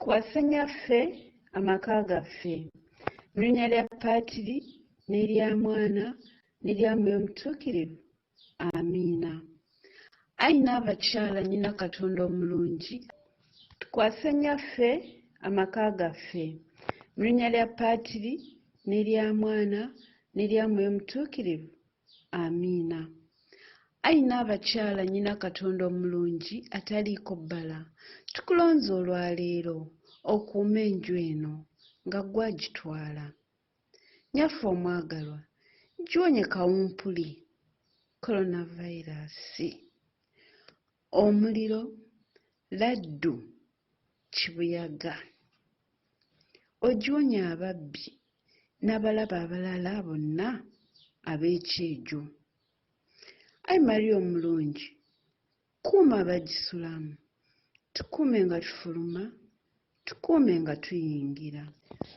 Tukwase Nnyaffe amaka gaffe. Mu linnya lya Patiri, n'erya Mwana, n'erya Mwoyo Mutuukirivu. Amiina. Ayi Nnaabakyala Nnyina Katonda omulungi, tukwase Nnyaffe amaka gaffe. Mu linnya lya Patiri, n'erya Mwana, n'erya Mwoyo Mutuukirivu. Amiina. Ayi Nnaabakyala Nnyina Katonda omulungi ataliiko bbala, tukulonze olwaleero okuume enju eno nga ggwe agitwala. Nnyaffe omwagalwa, giwonye kawumpuli, coronavirus, omuliro, laddu, kibuyaga. Ogiwonye ababbi n'abalabe abalala bonna ab'ekyejo. Ayi Maria omulungi, kuuma abagisulamu, tukuume nga tufuluma, tukuume nga tuyingira.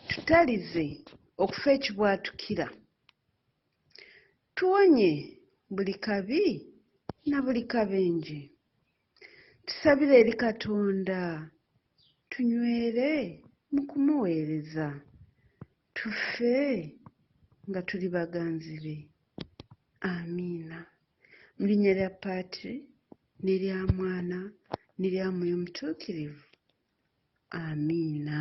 Tutalize okufa ekibwatukira, tuwonye buli kabi na buli kabenje. Tusabire eri Katonda tunywere mu kumuweereza, tufe nga tuli baganzi be. Amiina. Mu linnya lya Patri, n'erya Mwana, n'erya Mwoyo Mutuukirivu. Amiina.